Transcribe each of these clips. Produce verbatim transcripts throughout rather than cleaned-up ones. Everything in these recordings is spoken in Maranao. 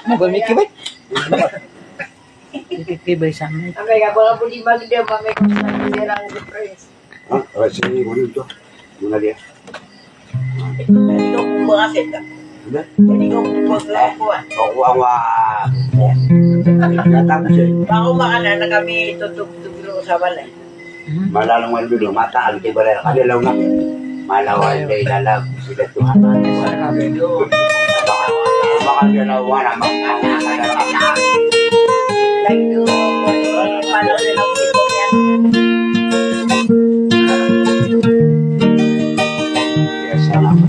Mabal mikibay. Mikibay sa amin. Abay, ka baka po di magdam, abay, kung saan nila ang surprise. Ha? Abay, sige, muna ito. Muna dia. Hindi ko po makasita. Hindi? Hindi ko po makasita. Eh, ako ang wa-, eh. Natapos yun. Baka makana na kami tutugtog doon sa balay. Malalong wal dun, mataan, di ba, kami law na. Malawal na ilalag, sila tumataan. Baka nila wala, mag-, ang, ang, ang, ang, ang. Like, do, follow nila po ito yan. Yes, salamat.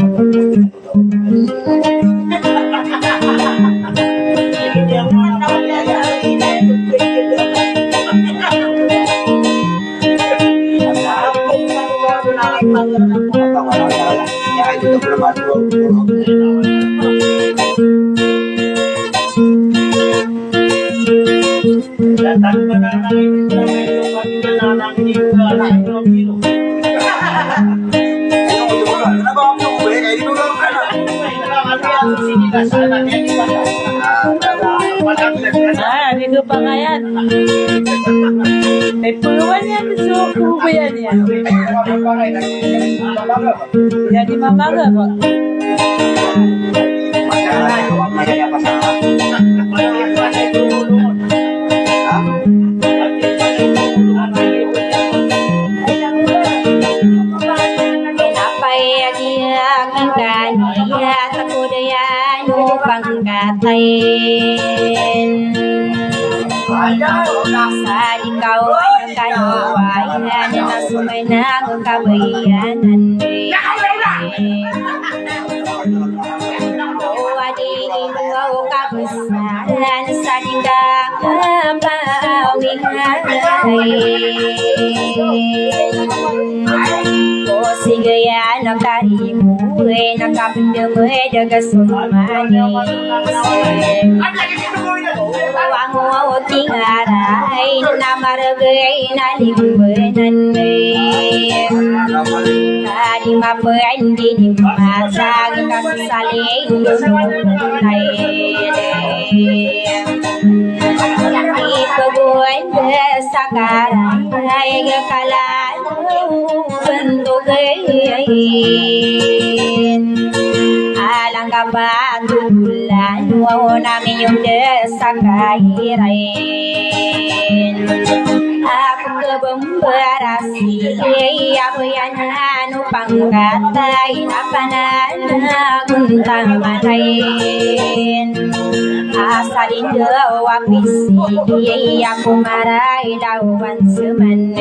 Ah, di ko pa kaya. May puluhan yan, so, puluhan yan. Jadi mambaga ko. Piyakita niyan a teko dn iyan o pangkatayin. Sa di kawan kano a iyan na so manga kabayanan. O adi ino o kabsaran sa di ka kapawihay. O sige iyan a karimo, e na kapndm e da ka so manis. Wango o tingaray na margay na limbanan. Ka di mapandi di matag ka saling dunay. Ipagoan da sa karay ka lalo bantogin. Alang ka ba tulan, waw na miyong da sa kairay. Ako ka bambarasi, abayanan o pangkatay, a pananagon tamatay. Asal indo a pisi, ako maray dawan semen.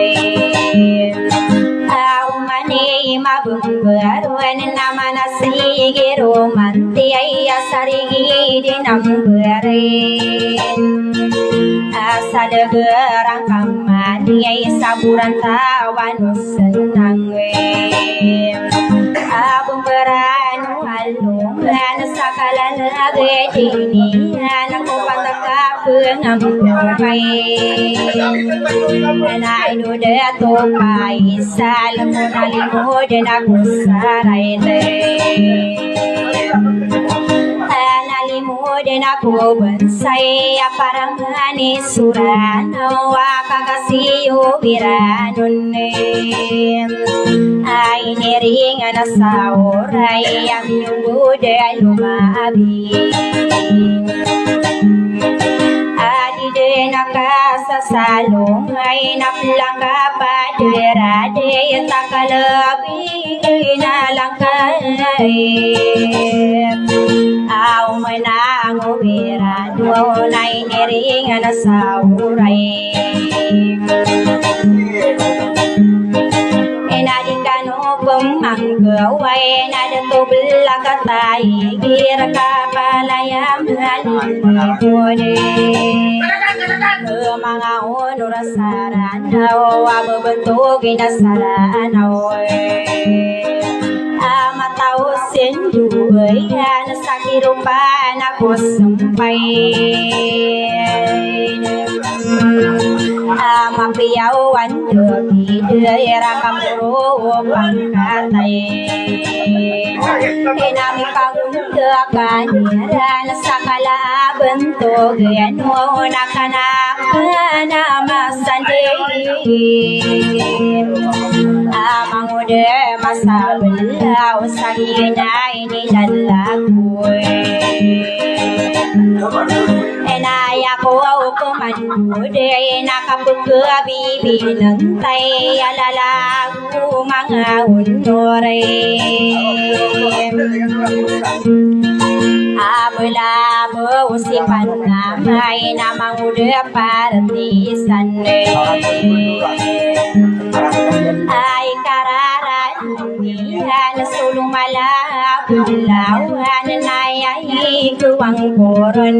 Aw mani mabembar, wan na mana sigiro manti, ay asarigi di nambarin. Asal gerang kamani, ay saburan tawan o senang. Abembaran o alongan sa kalan a gedini, anak ko patak a pengampay. Na ino da to paisal ko na limo da na ko saray te. Na limo da na ko bensay a parang ani suran, wa kakasiyo biranon. Ay niringan a saoray a miyonggod a lomabi. Adi den a kasasalong ay na plangka paderade takalabi na langkay. Aw menang o bira Duwa o na iniringan a saoray. Ina di kano pemangkewa, ina di to belakatay, gira kapalaya mali kode. Manga onor a saranaw a bebentog ina saranaw. A mataw sen duway a na sa kiropan a ko sempay. A mapiya o wan dn di dn iran kaporo o pangkatay. Ina mipagondakan iran sa kala a bantog iyan o na kanakan a masandi. A mangod a masabla o sa giyangkai a inilalako. Ina aya ko a okoman o di na kapkhabibinantay a lalago manga onori. A bala bo si panamay na mangod a partisan. Ay kararan iyan so lomala a bolawan na aya i gawang koron.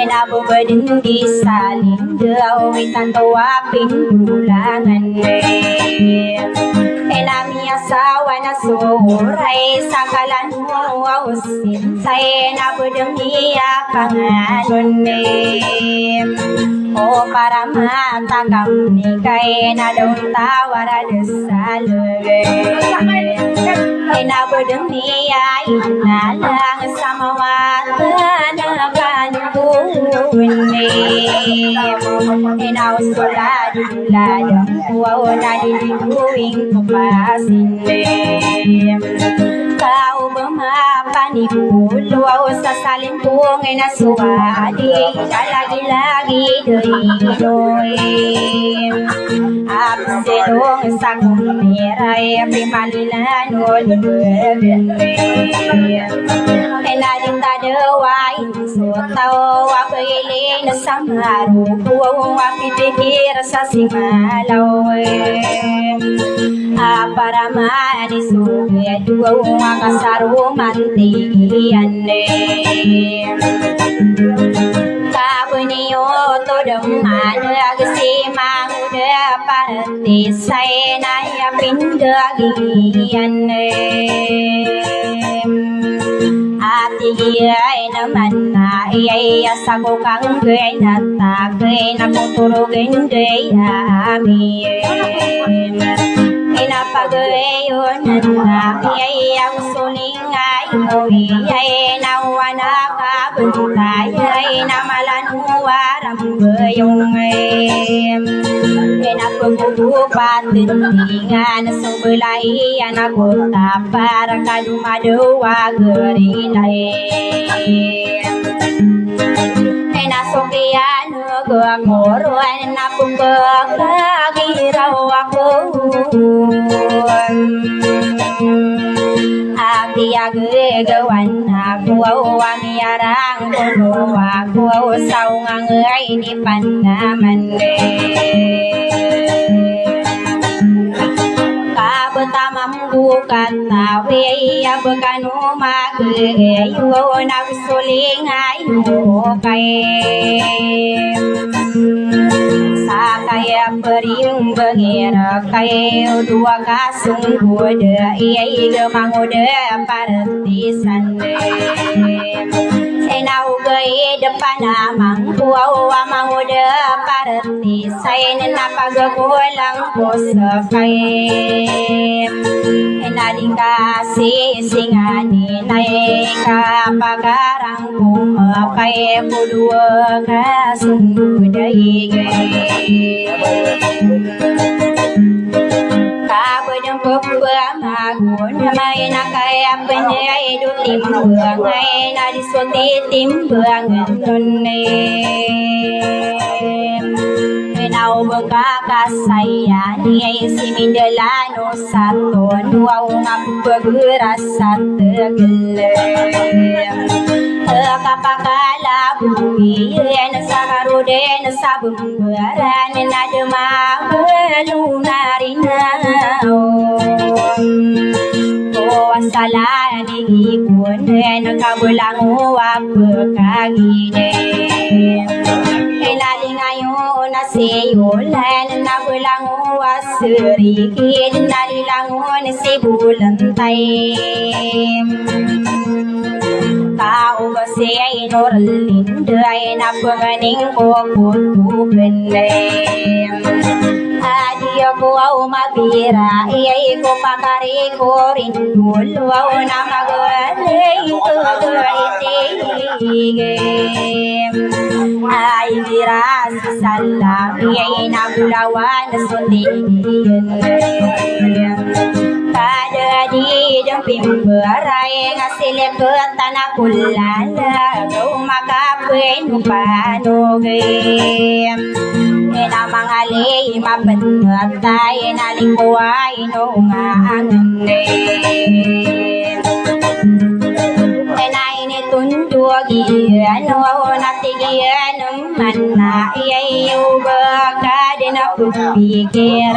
Ina bo ba dn di salindaw i tanto a pindolangan. Ina miyasawa na so oray sa kalan o sintay na bo dn iya panganon. O para matakam ni kay na daw tawar a dsa lagay. Ina bo dn iya inalang sa mawatan a kanbon. Ina o so ladong-ladong ko a o na di di gowing ko pasin. Ka o ba mapanipolo a o sa salimpong na so adi a lagilagid o inoy. A psilong sa komiray a pimalilan o lulugay. Ina di tadaway so taw a pailing sa marogo a pipikir sa simalaw. A para mani so bedo a kasaromanti iyan. Ka bo niyo to dn manag si mangod a partisay na aya pindag iyan. Ati giyai naman na iyai a sago kang gay na takay na kotorogen gay ami. Ina pagayon na iyai a gosoling ay mo iyai na wana kabantay ay na malano waram bayong. Ina pagbubupat dengan so belai anak kota para kalumado wagari lai. Ina so kiyan ko koron na pungko kagiraw ako. Aki agagawan ako a miyarang kono ako sa ongangay di panaman. Kabota mambo katawi a bkano magay o nagsoling ayo kay. Sa kaya perimbang ira kay o dowa ka songkod, iyai gmangod a partisan. Ina ogaid a panamangko a mangod a partisan na pagakolang ko skay. Ina di ka sisingani na ikapagarang ko mapay ko dowa ka songkod a igay. Kabod ko pamagon a maina kaya panyay do timbangay na di so titimbangan non. Ina o baka kasaya ni ay si Mindalano sa tono a ongap pagras sa tegel. Kapakalaboy na sa karoden sa bemberan na dema belong na rinaw. O asala di ikonen kabelango a pekaginen. Ina di ngayon a siyolan na belango a serikid na lilangon si Bolantay. Kaoba Aya i Norlin, da aya na pnganing ko kotoben. Adi ako a mabira, aya i ko pakari ko rindol, aw na magalay ko iti. Ay, gira salam, aya i na bolawan so tig iyan. Ka da di dn pimbaray nga silektan ako lala, o makapwino panog. Ina mangali mapnotay, ina likowa ino nga angn. Ina initondog iyan, o na tig iyan, mana aya i oba ka dn ako pikir.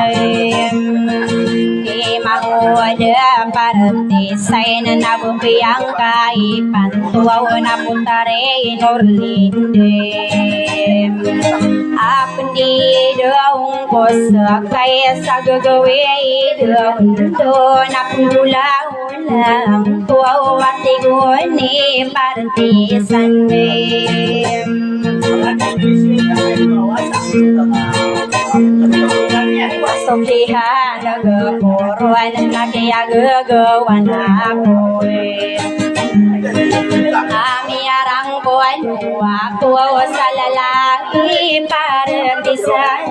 Imango da parti sa ina na bo piyangkaipan, o na bo tari Norlin. Apn di da ongkos kay sa gagawii da ondo na pnggolaw lang ko a tig o ni partisan. So kiya na gagawaan na kiyagagawan ako. Amiyarang ko ano ako sa lalaki partisan.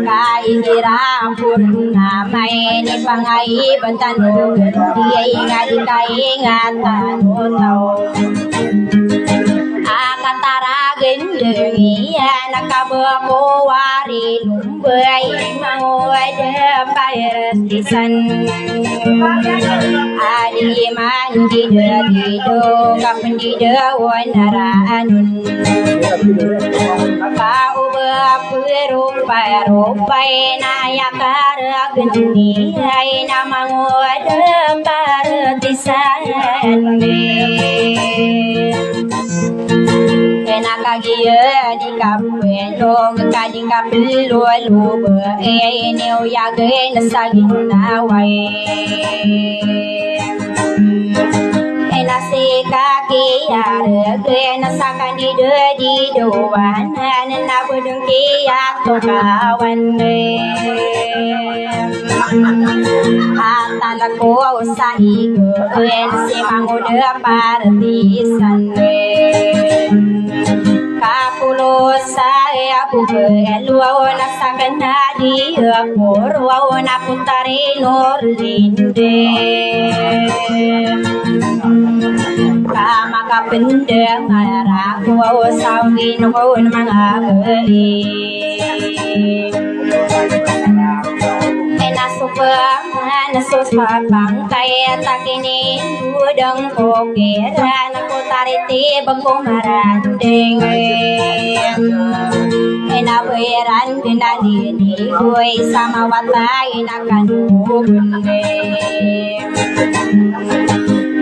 Ka igira purnama i pangaiban tano, di aya nga di kaingatan o taw. A kataragn dn iyan a kabako wari lombay, mangoda partisan. Adi man di da di do kapn di da o naranon. Ka o ba pwiro paropay na aya karagn iyan a mangoda partisan. Ina kagiya di kapwino, ka di kapwino loba, aya ini o yagin sa ginawa i. Ina si kakiyarag, ina sa kandida di dowanan, na bo dn kiyatokawan. Atan ako sa igo, ina si mangoda partisan. Kapolo sa aya ko belo, na sakn a di ako roo na putari Norlin. Ka makapndang a rako sa ino ko na manga beli. Ina so pamana so sa pangkay a takini udang ko kiran ko tariti bako maranding. Ina biran dn a dini koy sa mawatay na kan ubun.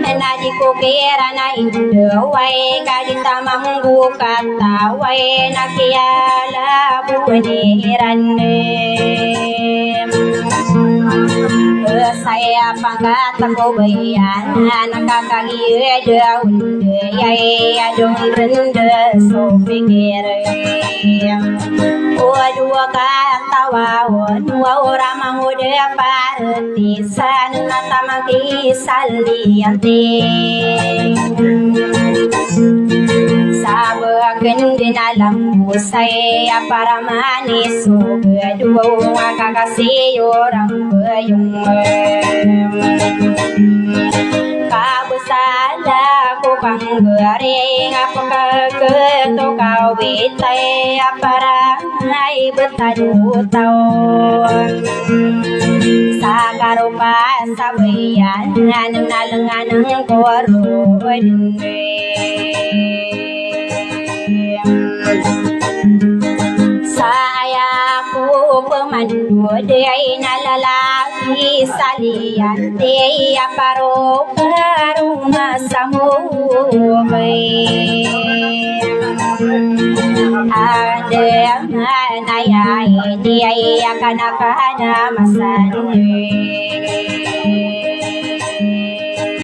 Ina di ko kiran a indaway ka di tamang bukataway na kiyalabo ni iran. Saya pangkat ko bayan na kakagiya dawn. Yay, adong renda so pikir. O dua katawa, o dua orang mangoda partisan na tamang kisaliyan ti. Sabagn dn a lambosay a para manis o bado a kakasi o rangbayong. Kabsala ko panggaring a pkakto kawitay a para ay btad o taw. Sa karopa sa bayan na lenganan ko roo dn. Sa aya ko pmando di ay na lalaki sa liyan di a paro-paro masamokay. Anda man aya di ay a kanakana masanay.